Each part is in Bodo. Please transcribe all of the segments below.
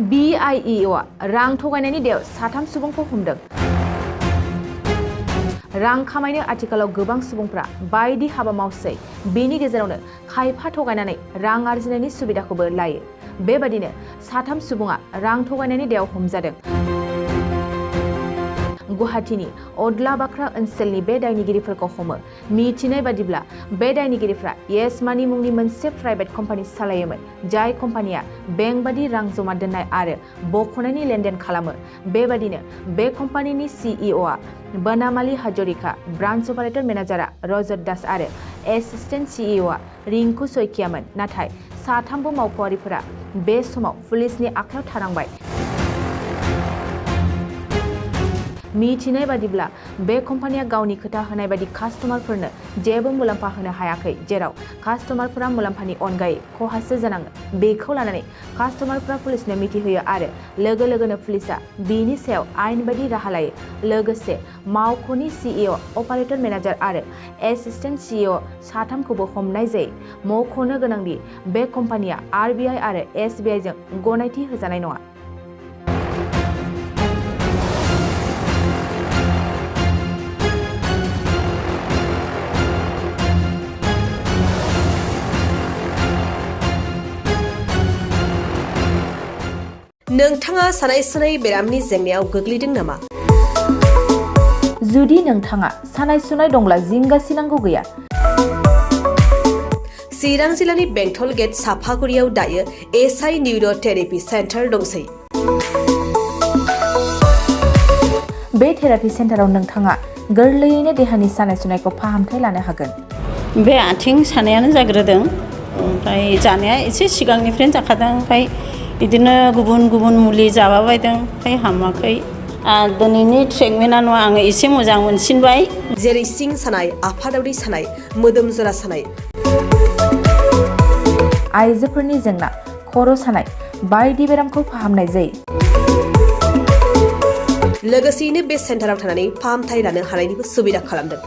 BIEO रां थगायनायनि दायाव 3 सुबुंखौ हमदों। रां खामायनो आथिखालाव गोबां सुबुंफ्रा बायदि हाबा मावसै। बेनि गेजेरावनो खायफा थगायनानै रां आरजिनायनि सुबिदाखौबो लायो। बेबादिनो 3 सुबुङा रां थगायनायनि दायाव हमजादों। गुवाहाटीनि अदला-बाख्रा ओनसोलनि बे दायनिगिरिफोरखौ हमो। मिथिनाय बादिब्ला बे दायनिगिरिफ्रा येस मानि मुंनि मोनसे प्राइभेट कम्पानि सालायोमोन, जाय कम्पानिया बेंक बादि रां जमा दोननाय आरो बख'नायनि लेनदेन खालामो। बेबादिनो बे कम्पानिनि CEOआ बनामालि हाजरिका, ब्रान्च अपारेटर मेनेजारआ रजत दास आरो एसिस्टेन्ट CEOआ रिंकु सइकियामोन। नाथाय 3 मावख'आरिफोरा बे समाव पुलिसनि आखायाव थानांबाय। मिथिनाय बादिब्ला बे कम्पानिया गावनि खोथा होनाय बायदि कास्टमारफोरनो जेबो मुलाम्फा होनो हायाखै, जेराव कास्टमारफोरा मुलाम्फानि अनगायै खहासो जानाङो। बेखौ लानानै कास्टमारफोरा पुलिसनो मिथिहोयो आरो लोगो लोगोनो पुलिसआ बिनि सायाव आयेन बायदि राहा लायो। लोगोसे मावख'नि CEO, अपारेटर मेनेजार आरो एसिस्टेन्ट CEO 3खौबो हमनाय जायो। मख'नो गोनांदि बे कम्पानिया RBI आरो SBI जों गनायथि होजानाय नङा। नोंथाङा सानाय सुनाय बेरामनि जेंनायाव गोग्लैदों नामा? जुदि नोंथाङा सानाय सुनाय दंब्ला जिंगासिनांगौ गैया। चिरां जिल्लानि बेंटल गेट साफागुरियाव दायो SI निउर' थेरापि सेन्टार दंसै। बे थेरापि सेन्टाराव नोंथाङा गोरलैयैनो देहानि सानाय सुनायखौ फाहामथाय लानो हागोन। बे आथिं सानायानो जाग्रोदों, ओमफ्राय जानाया एसे सिगांनिफ्रायनो जाखादों, ओमफ्राय बिदिनो गुबुन गुबुन मुलि जाबाबायदों, ओमफ्राय हामाखै। दिनैनि ट्रिटमेन्टआ नङा, आङो एसे मोजां मोनसिनबाय। जेरै सिं सानाय, आफादावदै सानाय, मोदोम जरा सानाय, आइजोफोरनि जेंना, खर' सानाय बायदि बेरामखौ फाहामनाय जायो। लोगोसेयैनो बे सेन्टाराव थानानै फाहामथाय लानो हानायनिबो सुबिदा खालामदों।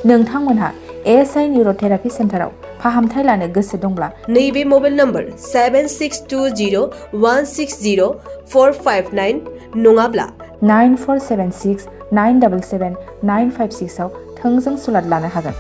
नोंथांमोनहा SI निउर' थेरापि सेन्टाराव फाहामथाय लानो गोसो दंब्ला नैबे मबाइल नम्बर 7620160459 नङाब्ला 9476977956 आव थोंजों सुलाद लानो हागोन।